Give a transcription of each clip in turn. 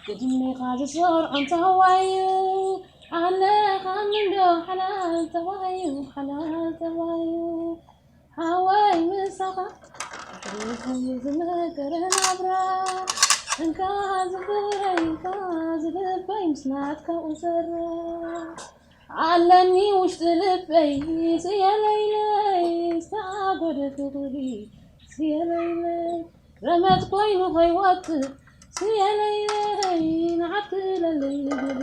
ቅድሜኻ ዝሰርዖ እንተዋዩ ኣለኻ ምንዶ ሓላል ተባዩ ሓላል ተባዩ ሓወይ ምሳኻ ዝመቀረ ናብራ እንካ ዝፍረይ እንካ ዝልበይ ምስናትካ ቁሰራ ኣለኒ ውሽጢ ልበይ ስየለይለይ ዝተኣጎደ ፍቕሪ ስየለይለይ ረመት ኮይኑ ከይወፅእ ስየለይለይ ንዓትለለይ ግሪ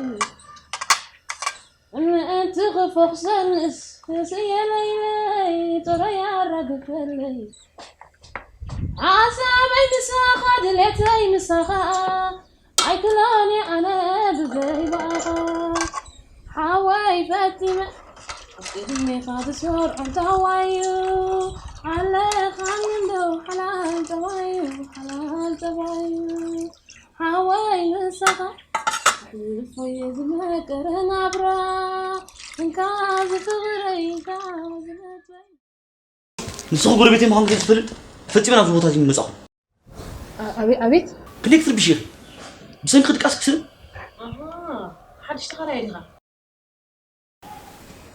ምእንቲ ክፎኽሰንስ ስየለይለይ ጥረይ ኣራግፈለይ ሓሳበይ ምሳኻ ድሌተይ ምሳኻ ኣይክላኒ ኣነ ብዘይ ብኣኻ ሓወይ ፈቲመ ኣብ ቅድሜኻ ዝሰርዖ እንተዋዩ ኣለኻኒ እንደው ሓላል ጠባዩ ሓላል ጠባዩ ሓወይ ምሳኻ ሕልፎየ ዝመቀረ ናብራ እንካ ዝፍቕረይ እንካ ዝመትወይ ንስኹ ጎረቤተይ ምዃንኩም ከይትፈልጥ ፈጺመ ናብዚ ቦታ እዚ ምመጻኹ። ኣ-፣ ኣቤ-፣ ኣቤት። ክንደይ ክትርብሽ ኢኺ? ብሰንኪ ድቃስ ክስእን? ኣሃ፣ ሓድሽ ተኻራይ ዲኻ?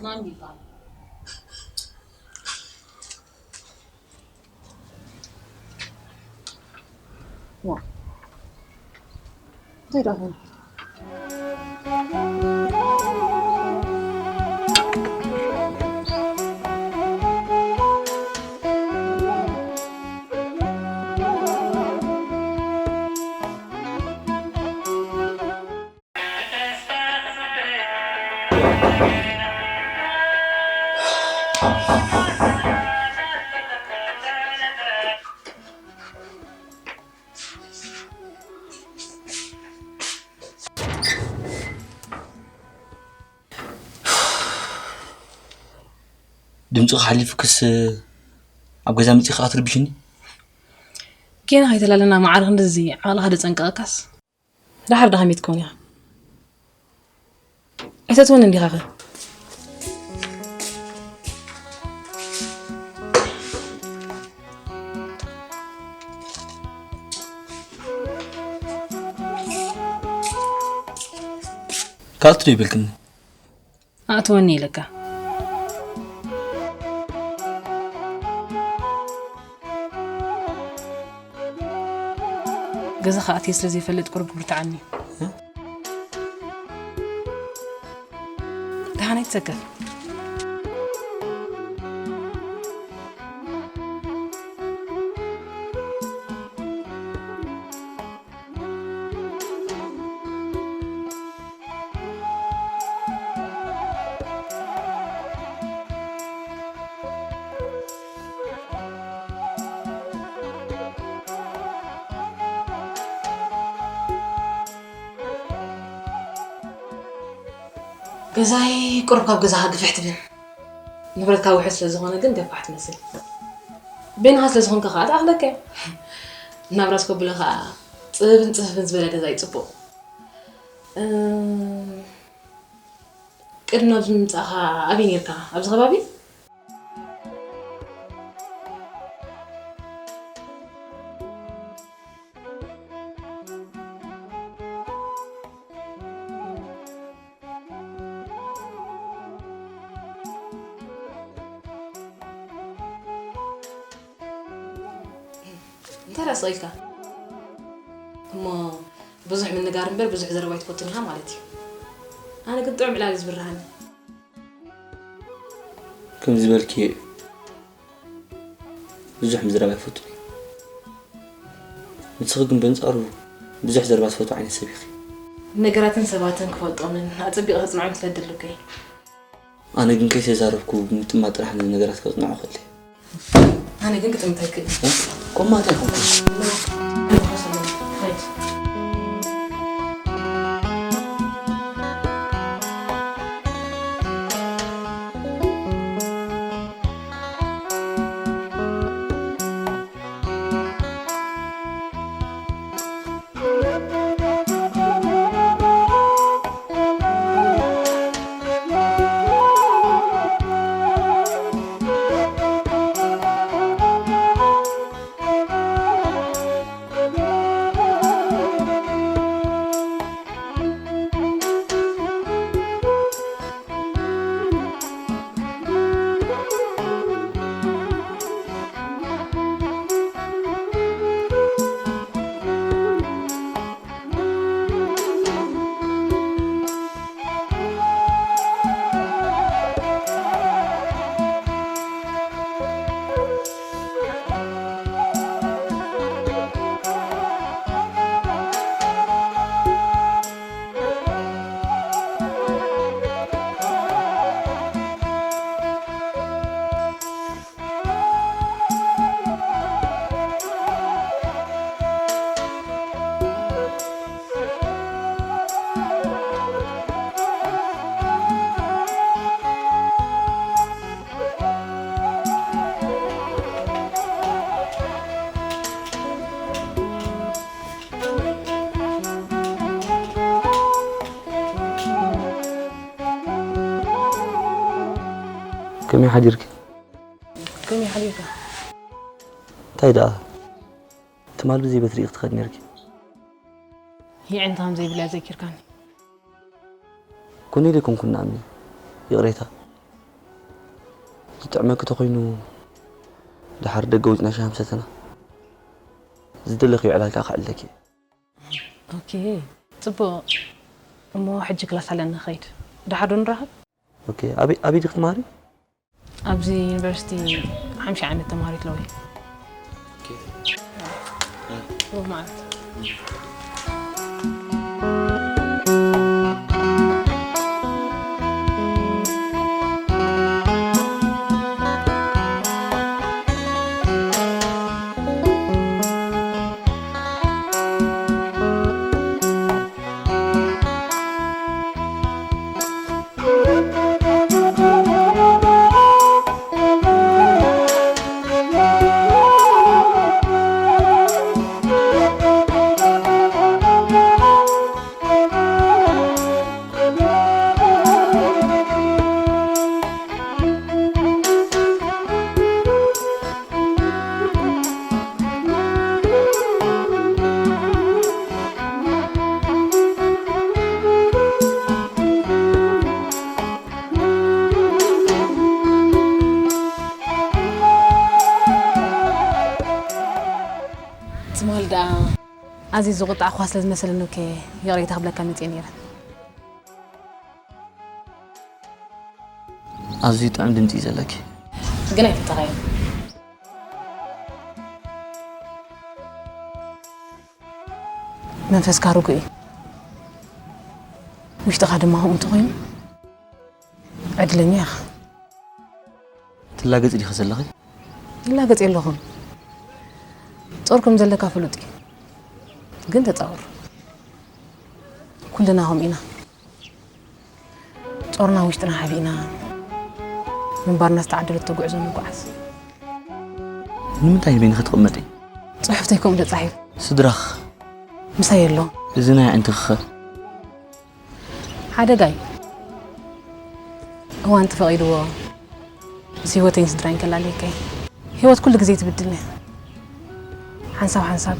ማን ይባል? ዋ። እንታይ ደኣ ኾነ? ድምፅኻ ሓሊፉክስ ኣብ ገዛ መፂእኻ ክትርብሽኒ? ጌና ከይተላለና መዓር ክንድዚ ዓቕልኻ ደፀንቀቐካስ? ደሓር ደኣ ከመይ ትከውን ኢኻ? ኣይተእትወኒ እንዲኻኸ? ካልእ ትደይብልክኒ? ኣእትወኒ ኢለካ። ገዛኻ ኣትየ ስለ ዘይፈልጥ ቁሩብ ክብርትዓኒ እዩ። እ? ደሓን ኣይትሰከፍ። ገዛይ ቁሩብ ካብ ገዛኻ ግፍሕ ትብል። ንብረትካ ውሑድ ስለ ዝኾነ ግን ገፋሕ ትመስል። በይንኻ ስለ ዝኾንካ ኸኣ ትኣኽለካ እያ። ናብራ ስከብሎ ኸኣ ጽብብን ጽፍፍን ዝበለ ገዛ እዩ ጽቡቕ። እም፣ ቅድሚ ናብዚ ምምጻእኻ ኣበይ ኔርካ? ኣብዚ ከባቢ? እንታይ ደኣ ስቕ ኢልካ? እሞ ብዙሕ ምንጋር እምበር ብዙሕ ዘረባ ኣይትፈቱን ኢኻ ማለት እዩ። ኣነ ግን ጥዑም ዕላል እዩ ዝብርሃኒ። ከምዚ ዝበልክዮ እዩ። ብዙሕ ምዝራብ ኣይፈቱን እየ። ንስኺ ግን በንጻሩ ብዙሕ ዘረባ ትፈትዊ ዓይነት ሰብ ኢኺ። ነገራትን ሰባትን ክፈልጦምን ኣጸቢቐ ክጽንዖም ስለ ዝደለኹ እየ። ኣነ ግን ከይተዛረብኩ ብምጥማት ጥራሕ ነዚ ነገራት ከጽንዖ እኽእል እየ። ኣነ ግን ክጥምት ኣይክእልን። እ? ቆማት ኣይኮንኩን። ከመይ ሓዲርኪ? ከመይ ሓዲርካ? እንታይ ደኣ ትማል ብዘይ በትሪ ክትኸድ ነርኪ። ይዕንታ ከም ዘይብልያ ዘኪርካኒ። ኮነ ኢለ ኣይኮንኩን ንኣሚ፣ ይቕሬታ። ዝጥዕመኪ ተኾይኑ ድሓር ደገ ወፂና ሻሂ ምሰተና፣ ዝደለኽዮ ዕላል ከዓ ከዕልለኪ እየ። ኦኬ፣ ፅቡቕ። እሞ ሕጂ ክላስ ኣለኒ፣ ክኸይድ። ደሓር ዶ ንራኸብ? ኦኬ፣ ኣበይ ኣበይ ዲኺ ትመሃሪ? ኣብዚ ዩኒቨርሲቲ ሓምሻይ ዓመት ተማሃሪት ኣለዎ። ብሩኽ መዓልቲ። ትማል ደኣ ኣዝየ ዝቑጣዕኳ ስለ ዝመሰለኒ እኮ ይቕሬታ ክብለካ መጽየ ነይረ። ኣዝዩ ጥዑም ድምፂ እዩ ዘለኪ። ግን ኣይፈተኻዮ። መንፈስካ ርጉእ እዩ። ውሽጥኻ ድማ ከምኡ እንተኾይኑ ዕድለኛ ኢኻ። ትላገፂ ዲኺ ዘለኺ? ይላገፅ የለኹን። ጾር ከም ዘለካ ፍሉጥ እዩ። ግን ተጻወር። ኩልና ከምኡ ኢና። ጾርና ውሽጥና ሓቢእና ምንባርና ዝተዓደለቶ ጉዕዞ ንጓዓዝ። ንምንታይ ንበይንኺ ትቕመጢ? ጽሑፍተይ ከምኡ ተጻሒፉ። ስድራኽ? ምሳይ ኣሎ። እዚ ናይ ኣዒንትኺኸ? ሓደጋ እዩ። እዋን ተፈቒድዎ ምስ ህይወተይን ስድራይን ከላለየካ እዩ። ህይወት ኩሉ ግዜ ትብድል እያ። ሓንሳብ ሓንሳብ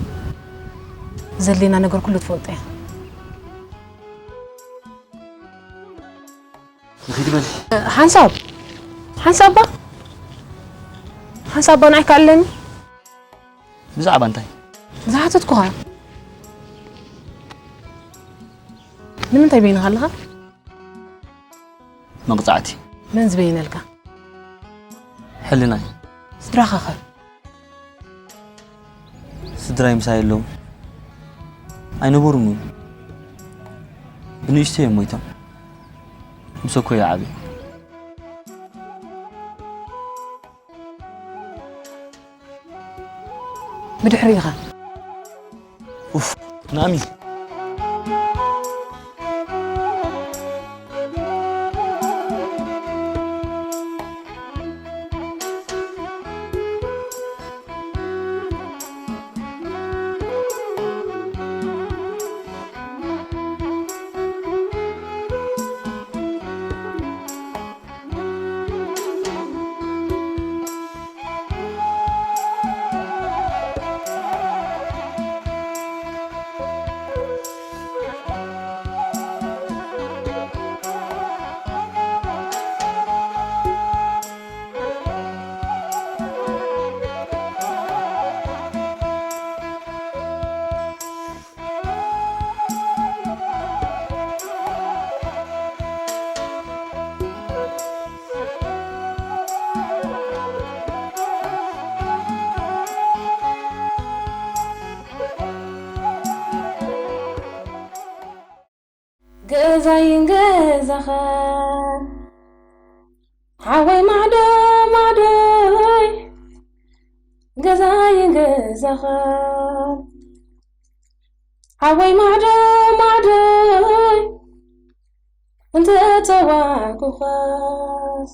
ዘድልየና ነገር ኩሉ ትፈልጦ እያ። ንኺድ በል። ሓንሳብ ሓንሳብ ባ ሓንሳብ ባ ንዓይ ከኣለኒ። ብዛዕባ እንታይ? ዝሓተትኩኻ። ንምንታይ በይንኻ ኣለኻ? መቕጻዕቲ። መን ዝበይነልካ? ሕልናይ። ስድራኻ ኸ? ስድራይ ምሳይ ኣለዉ። ኣይነበሩን እውን። ብንእሽተይ እዮም ሞይቶም። ምስ ኣኮይ ይዓብዩ። ብድሕሪኻ። ኡፍ፣ ናሚ። ገዛይን ገዛኻን ሓወይ ማዕዶ ማዕዶይ፣ ገዛይን ገዛኻን ሓወይ ማዕዶ ማዕዶይ፣ እንተ ተዋንኩኻስ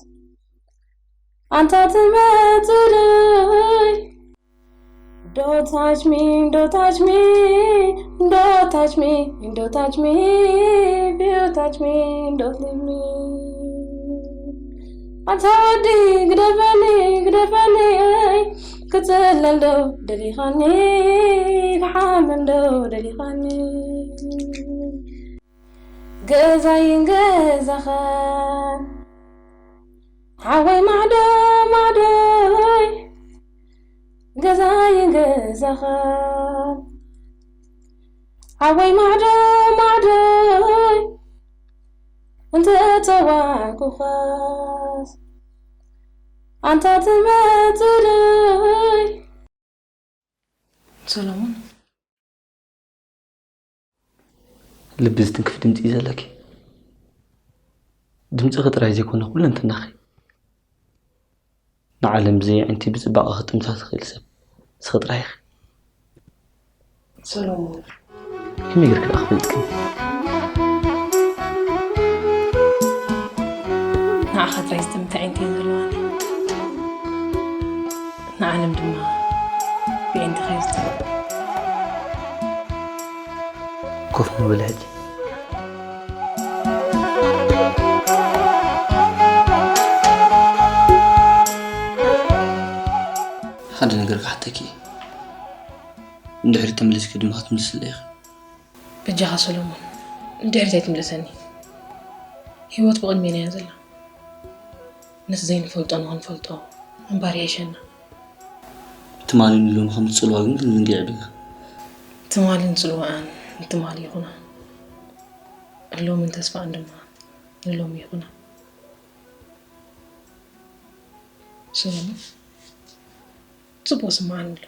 ኣንታ ትመጽለይ። Don't touch me, don't touch me, don't touch me, don't touch me. If you touch me, don't leave me. ኣንታ ወዲ ግደፈኒ፣ ግደፈኒ፣ ክጽለል ዶ ደሊኻኒ፣ ክሓምም ዶ ደሊኻኒ? ገዛይን ገዛኻን፣ ሓወይ ማዕዶ ማዕዶይ፣ ገዛይን ገዛኻን፣ ሓወይ ማዕዶ ማዕዶይ፣ እንተ ተዋዕኩኻስ ኣንታ ትመጽእ ዶ? ሰሎሞን። ልቢ ዝትንክፍ ድምጺ እዩ ዘለኪ። ድምጽኺ ጥራይ ዘይኮነ ኩለንትናኺ። ንዓለም ብዘየዒንቲ ብጽባቐ ክጥምታ ትኽእል ሰብ ንስኺ ጥራይ ኢኺ። ሰሎሞን። ከመይ ጌርኪ ደኣ ክፈልጥኪ? ንዓኻ ጥራይ ዝጥምታ ኣዒንቲ እየን ዘለዋኒ። ንዓለም ድማ ብዒንትኻ እየ ዝጥምታ። ኮፍ ንበል ሕጂ። ሓደ ነገር ክሓተኪ እየ። ንድሕሪት ተመሊስኪ ድማ ክትምልስለይ ኢኺ። በጃኻ ሰሎሞን፣ ንድሕሪት ኣይትምለሰኒ። ህይወት ብቕድሜና እያ ዘላ። ነቲ ዘይንፈልጦ ንኽንፈልጦ ምንባር ይሕሸና። ትማሊ ንሎሚ ከም ዝጽልዋ ግን ክንዝንግዕ የብልና። ትማልን ጽልዋኣን ንትማሊ ይኹና። ሎምን ተስፋኣን ድማ ንሎሚ ይኹና። ሰሎሞን፣ ጽቡቕ ስምዓኒ ኣሎ።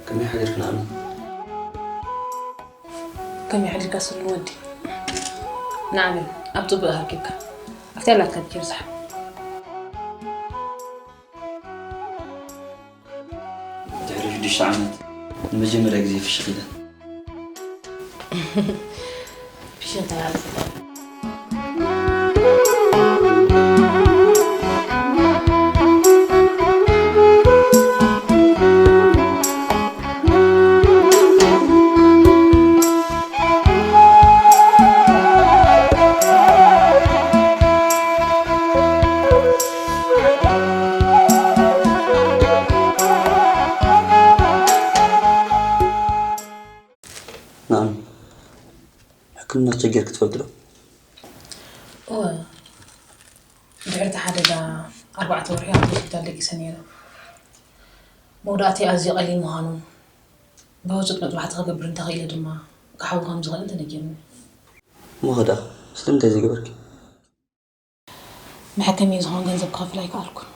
ከመይ ሓዲርኪ ንኣምን? ከመይ ሓዲርካ ስሉ ወዲ? ንኣምን ኣብ ጽቡቕ ሃኪብካ። ኣብቲ ያላትካ ብኬር ዝሓ። ድሕሪ ሽዱሽተ ዓመት ንመጀመርያ ግዜ ፍሽኽ ኢለ። ፍሽኽ ተላልፍ። ናም፣ ሕክምና ተቸገርኪ ትፈልጢ ዶ? እወ፣ ድሕሪ እቲ ሓደጋ ኣርባዕተ ወርሒ ኣብ ሆስፒታል ደቂሰ ነይረ። መውዳእተይ ኣዝዩ ቀሊል ምዃኑን ብህጹጽ መጥባሕቲ ክገብር እንተኽኢለ ድማ ክሓዊ ከም ዝኽእል ተነጊሩኒ። እሞ ኸ ደኣ ስለምንታይ ዘይገበርኪ? መሐከሚ ዝኸውን ገንዘብ ክኸፍል ኣይከኣልኩን።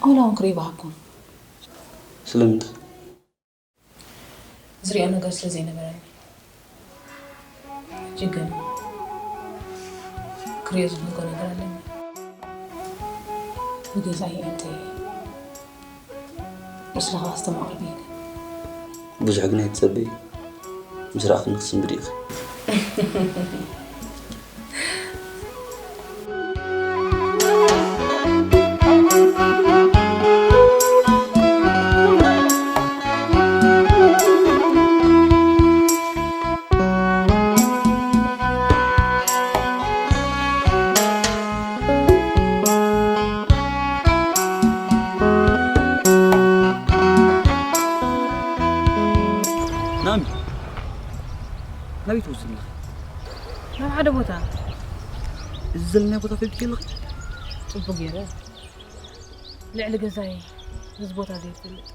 ዋላ እውን ክርኢ በሃግኩን። ስለምንታይ? ዝሪኦ ነገር ስለ ዘይነበረኒ። ሕጂ ግን ክሪኦ ዝፈልጎ ነገር ኣለኒ። ብገዛይ ኣዒንተይ ምስልኻ ኣስተማቕር ብኢለ። ብዙሕ ግን ኣይትጸበዪ። ምስ ረኣኽኒ ክትስንብዲ ኢኺ። ናሚ፣ ናበይ ትወስድና? ናብ ሓደ ቦታ። እዚ ዘለናዮ ቦታ ፈልጥኪ ኣለኺ? ጽቡቕ ገይረ። ልዕሊ ገዛይ እዚ ቦታ ዘይፈልጥ።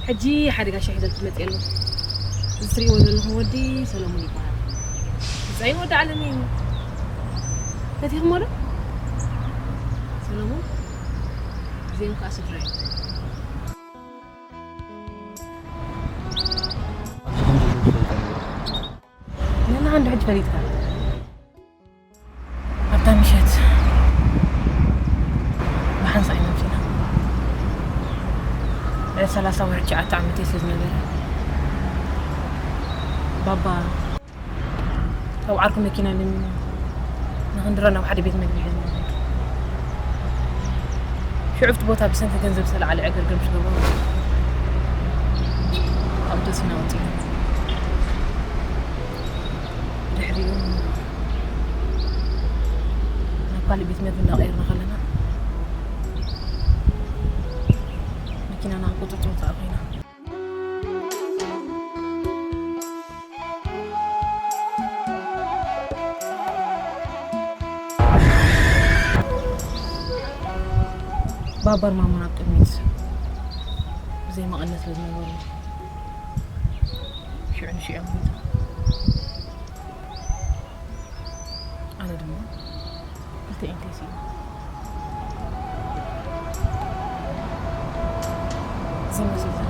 ሕጂ ሓደ ጋሻ ሒዘልኩም መፅእ ኣሎ። እዚ ትሪእዎ ዘለኹም ወዲ ሰሎሙን ይበሃል። ብፃይ ወዲ ዓለም እዩ። ፈቲኹሞ ዶ? ሰሎሙን ብዜም ከዓ ስድራ እዩ። ንሕና ክንዲ ሕጂ ፈሊጥካ ኣብታ ምሸት ብሓንሳእ ኢና መፂና። ልዕሊ ሰላሳ ወይ ትሽዓተ ዓመተይ ስለ ዝነበረ፣ ባባ ካብ ዓርኩ መኪና ለሚኑ ንኽንድረ ናብ ሓደ ቤት መግቢ ሒዝና። ሽዑ ኣብቲ ቦታ ብሰንኪ ገንዘብ ዝተለዓለ ዕግርግር ምስ ገበሩ፣ ኣብኡ ተሲና ወፂና። ድሕሪኡ ናብ ካልእ ቤት መግቢ እናቐየርና ከለና፣ መኪናና ኣብ ቁፅፅር ተኣኺና። ባባን ማማን ኣብ ቅድሚት ብዘይ መቐነት ስለ ዝነበሩ፣ ሽዑ ንሽዑ እዮም ሞይቶም። ኣነ ድማ ክልተ ኢንተይ ስኢነ። እዚ ይመስል ዘሎ።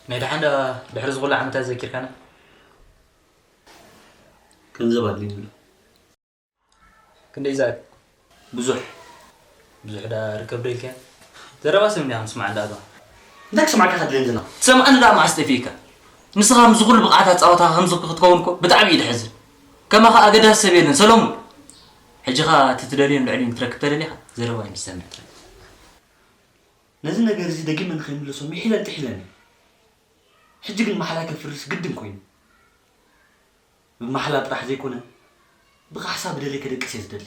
ናይ ደሓን ዳ ድሕሪ ዝኹሉ ዓመታት ዘኪርካና? ገንዘብ ኣድልዩኒ ኣሎ። ክንደይ ዝኣክል? ብዙሕ። ብዙሕ ዳ ርከብ ዶ ኢልካ? ዘረባ ሰብ እንዲኻ ምስማዕ እንዳኣተኻ። እንታይ ክሰማዕካ ከድልየኒ ዝና? ትሰምዓኒ ዳ መዓስ ጠፊእካ? ንስኻ ምስዚ ኩሉ ብቕዓት ኣጻወታኻ ከምዚ ክትከውን እኮ ብጣዕሚ እዩ ዘሕዝን። ከማኻ ኣገዳሲ ሰብ የለን ሰሎሙን። ሕጂ ኸኣ እቲ ትደልዮ ልዕሊኡ ክትረክብ ተደሊኻ ዘረባ እዩ ዝሰምዕ። ነዚ ነገር እዚ ደጊመ ንኸይምልሶ ምሒለን ጥሒለን እየ። ሕጂ ግን ማሕላ ከፍርስ ግድን ኮይኑ። ብማሕላ ጥራሕ ዘይኮነ፣ ብኻሕሳ ብደለይ ከደቅስ እየ ዝደሊ።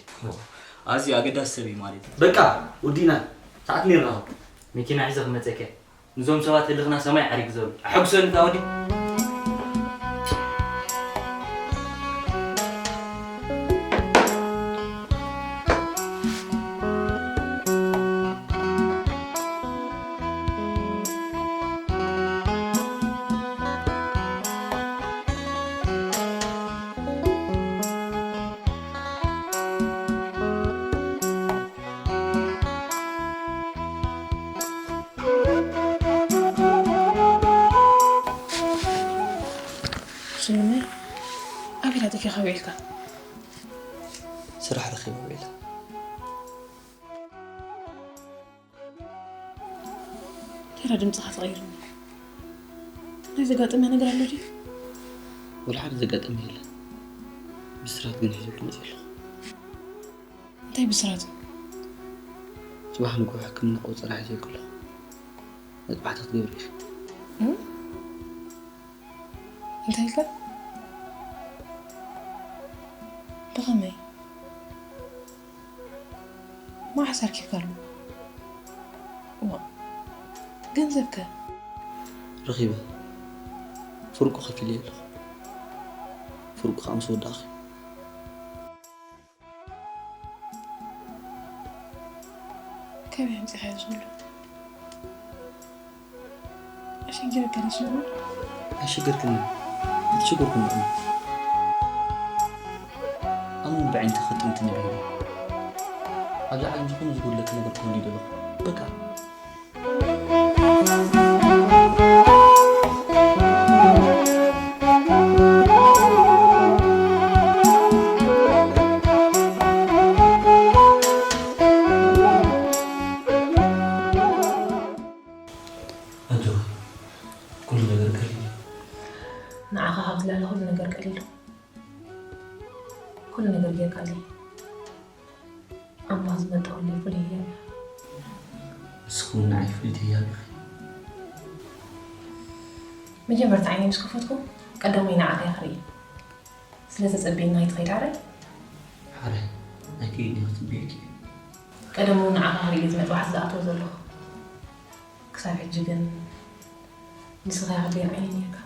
ኣዝዩ ኣገዳሲ ሰብ እዩ ማለት እዩ። በቃ፣ ወዲእና። ሰዓት ንራኸብ። መኪና ሒዘ ክመጸካ እየ። ንዞም ሰባት ህልኽና ሰማይ ዓሪጉ ዘሎ። ኣሐጉሰኒ እታ ወዲ። ሽምነይ፣ ኣበይ ኣጢፊኻ ውዒልካ? ስራሕ ረኺበ ውዒለ። ተራ ድምፅኻ ትቐይርኒ። እንታይ ዘጋጠመ ነገር ኣሎ ድዩ? ወላ ሓደ ዘጋጠመ የለን። ብስራት ግን ሒዘ ክመፅእ ኣለኹ። እንታይ ብስራት? ጽባሕ ንግሆ ሕክምና ቆጸራ ሒዘ ከለኹ መጥባሕቲ ክትገብሪ ኢኺ። እም? እንታይ ኢልካ? ብኸመይ? መዓስ ኣርኪብካሉ? እዋ፣ ገንዘብከ? ረኺበ። ፍርቁ ከፊለዮ ኣለኹ። ፍርቁ ከኣ ምስ ወዳእኺ። ከመይ ኣምጺኻዮ ዝብሉ? ኣሸጊርካ ዶ ዝብሉ? ኣይሸገርክንን። ኣይተሸገርኩን እኮ። ኣሙን ብዕንቲ ክጥምት ነቢሩ። ኣብዚ ዓለም ዝኾነ ዝጎድለኪ ነገር ክህሉ ይደለኹ። በቃ። ኣጆኻ፣ ኩሉ ነገር ቀሊል እዩ። ንዓኻ ካብ ዝላለ ኩሉ ነገር ቀሊሉ። ኩሉ ነገር ጌርካለይ። ኣምላኽ ዝመጠወለይ ፍሉይ ህያብ እያ። ንስኺ እውን ንዓይ ፍልይቲ ህያብ ኢኺ። መጀመርታ ዓይነይ ምስ ከፈትኩ ቀዳማይ ንዓኻ እየ ክርኢ። ስለ ተጸብየኒ ኣይትኸይድ ሓራይ? ሓራይ ኣይከይድን እየ ክጽበየኪ እየ። ቀደም እውን ንዓኻ ክርኢ እየ ዝመጽእ ዋሕዚ ዝኣትዎ ዘለኹ። ክሳብ ሕጂ ግን ንስኻ ኢኻ ገይር ዓይኒ ነይርካ።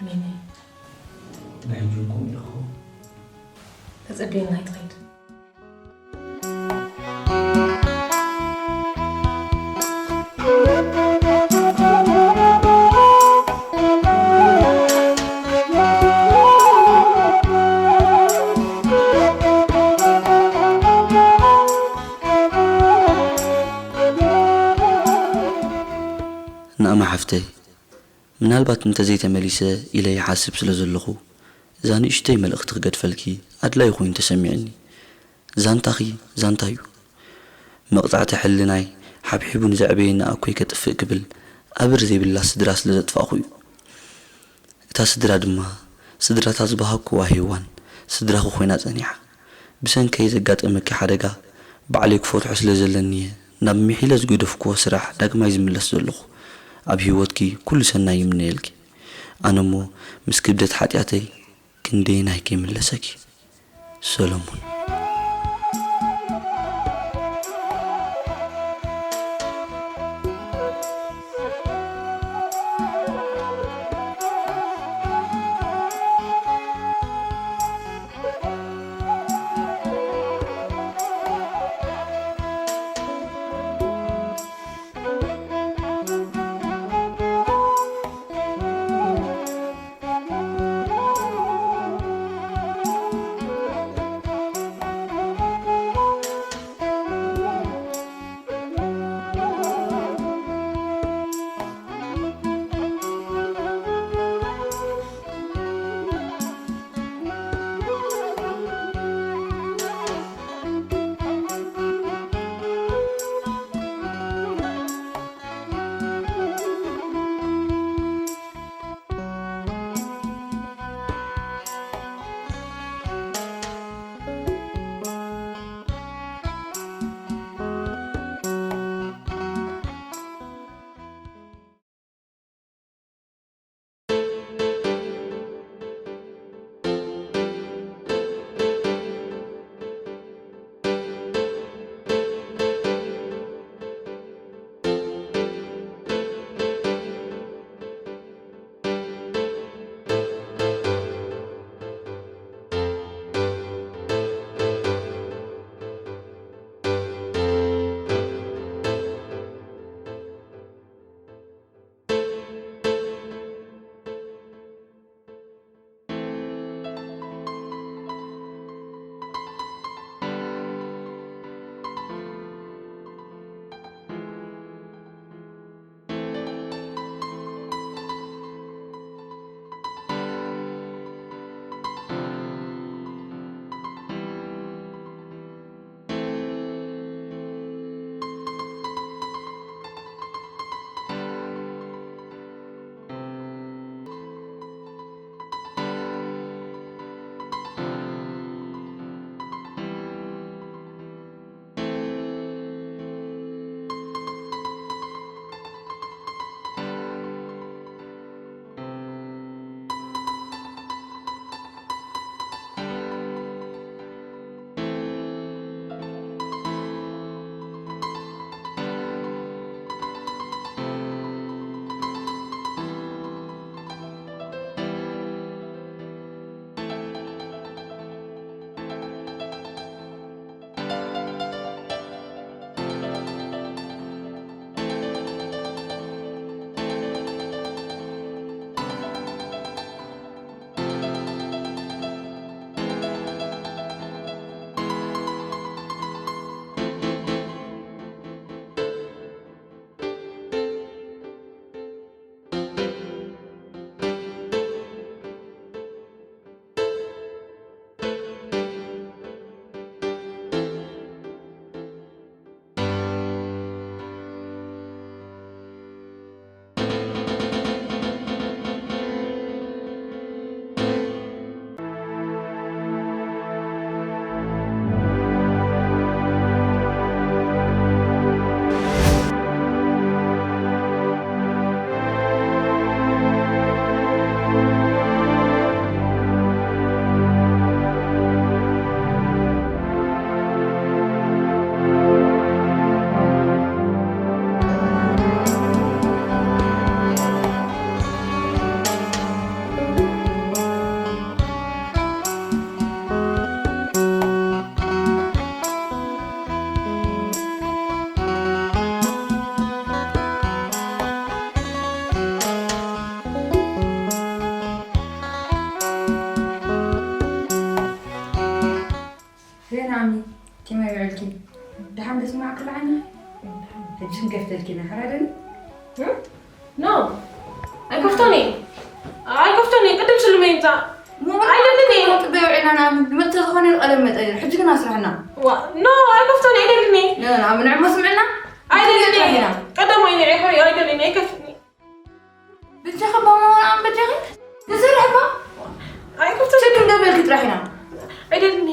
ሚነይ። ናይ ሕጂ እውን ከምኡ ኢኻ። ተጸብየኒ ኣይትኸይድ። ናእማ ሓፍተይ፣ ምናልባት እንተዘይተመሊሰ ኢለ ይሓስብ ስለ ዘለኹ፣ እዛ ንእሽተይ መልእኽቲ ክገድፈልኪ ኣድላዪ ኮይኑ ተሰሚዕኒ። ዛንታኺ ዛንታ እዩ። መቕጻዕቲ ሕልናይ ሓብሒቡ ንዘዕበየኒ ኣኮይ ከጥፍእ ክብል ኣብር ዘይብላ ስድራ ስለ ዘጥፋእኹ እዩ። እታ ስድራ ድማ ስድራታ ዝበሃግኩዋ ሄዋን ስድራኹ ኮይና ጸኒሓ። ብሰንከይ ዘጋጠመኪ ሓደጋ ባዕለይ ክፈትሖ ስለ ዘለኒ እየ ናብ ምሒለ ዝገደፍክዎ ስራሕ ዳግማይ ዝምለስ ዘለኹ። ኣብ ህይወትኪ ኩሉ ሰናይ ይምነየልኪ። ኣነ እሞ ምስ ክብደት ሓጢኣተይ ክንደየናይ ከይምለሰኪ። ሰሎሞን። ማዕቅል ዓይኒ ሕጂ ንገፍተልኪ ኢና፣ ሓራደን? ኖ፣ ኣይከፍቶን እየ። ኣይከፍቶን እየ። ቅድም ስልመ ይምጻእ። ኣይደልን እየ። ጽበይ ውዒልና ንኣምን። መጥቶ ዝኾነ ቀለም መጠን። ሕጂ ግን ኣስርሕና። ዋ፣ ኖ፣ ኣይከፍቶን እየ። ኣይደልን እየ። ኖ፣ ኖ፣ ኣብ ንዕሞ ስምዕና። ኣይደልን እየ። ቀደም ኣይንዒ፣ ኣይደልን እየ። ኣይከፍትን እየ። ብጃኺ ባማውን ኣም በጃኺ ንዘርሕባ ኣይኮፍተ ችግር እንደበልክ ጥራሕ ኢና። ኣይደልኒ።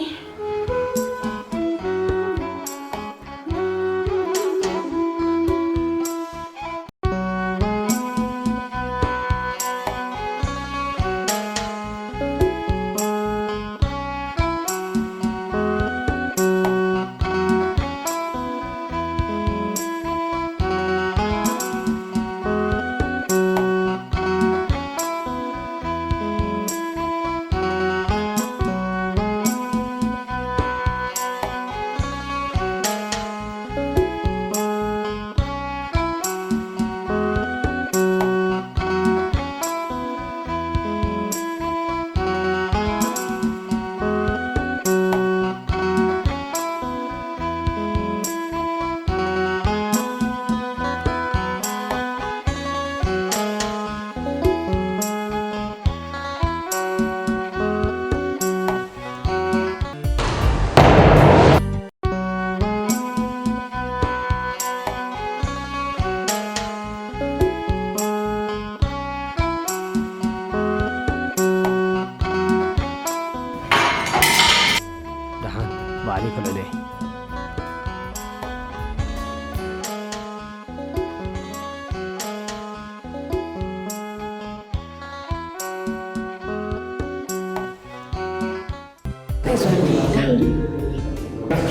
ደሓን፣ ባዕለይ ከልዕሎ እየ።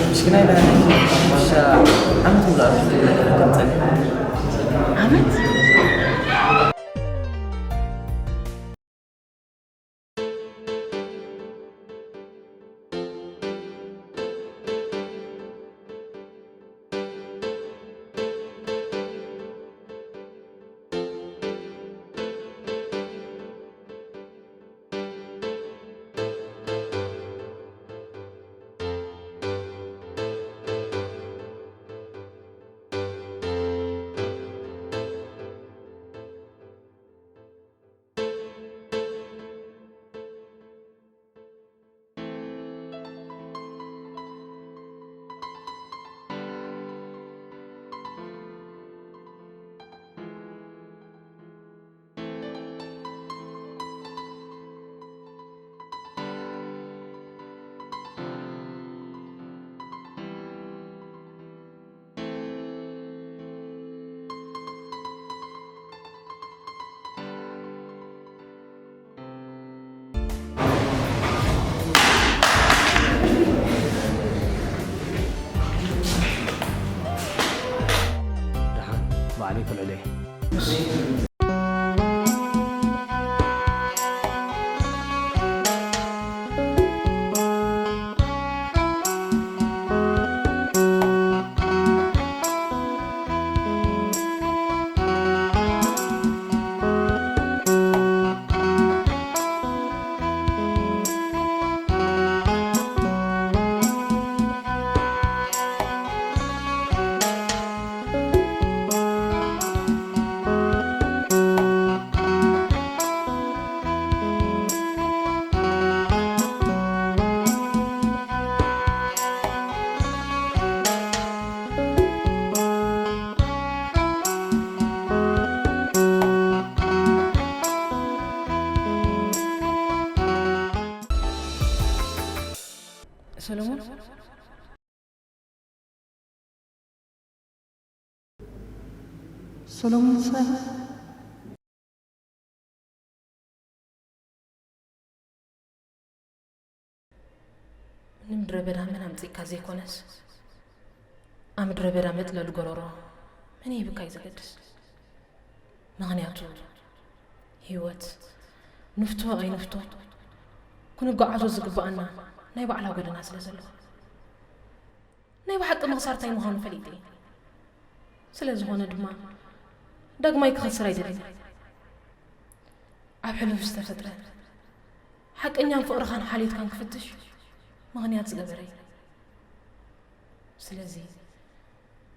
ምስኪናይ ናይ ሽሻ ዓመት ሙሉ ኣብ ውሽጢ ገዛ ከም ጸኒሑ። ዓመት? ደሓን፣ ባዕለይ ከልዕሎ እየ። ሰሎሞን? ሰሎሞን ሳይ? ንምድረ በዳ መን ኣምጺእካ ዘይኮነስ፣ ኣብ ምድረ በዳ መጥለሊ ጎረሮ መን ይህብካ እዩ ዘገድስ። ምኽንያቱ፣ ህይወት፣ ንፍቶ ኣይንፍቶ፣ ክንጓዓዞ ዝግብኣና ናይ ባዕላ ጎደና ስለ ዘለዋ። ናይ ብሓቂ ምኽሳር እንታይ ምዃኑ ፈሊጠ እየ። ስለ ዝኾነ ድማ፣ ዳግማይ ክኸስር ኣይደልን። ኣብ ሕሉፍ ዝተፈጥረ፣ ሓቀኛን ፍቕርኻን ሓልዮትካን ክፍትሽ ምኽንያት ዝገበረ እዩ። ስለዚ፣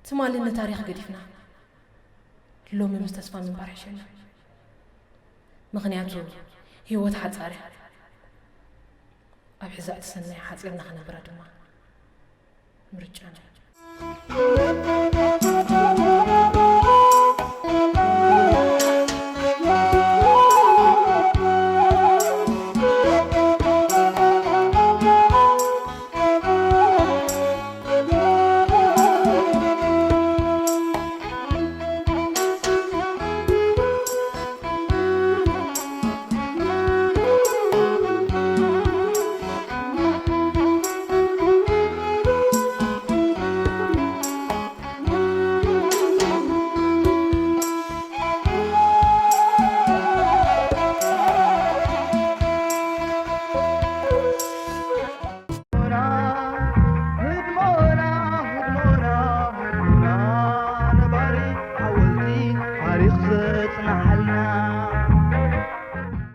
ትማሊ ንታሪኽ ገዲፍና ሎሚ ምስ ተስፋ ምንባር ሕሸና። ምኽንያቱ ህይወት ሓጻር እያ። ኣብ ሕዛእቲ ሰናይ ሓጺርና ክነብራ ድማ ምርጫና እዩ።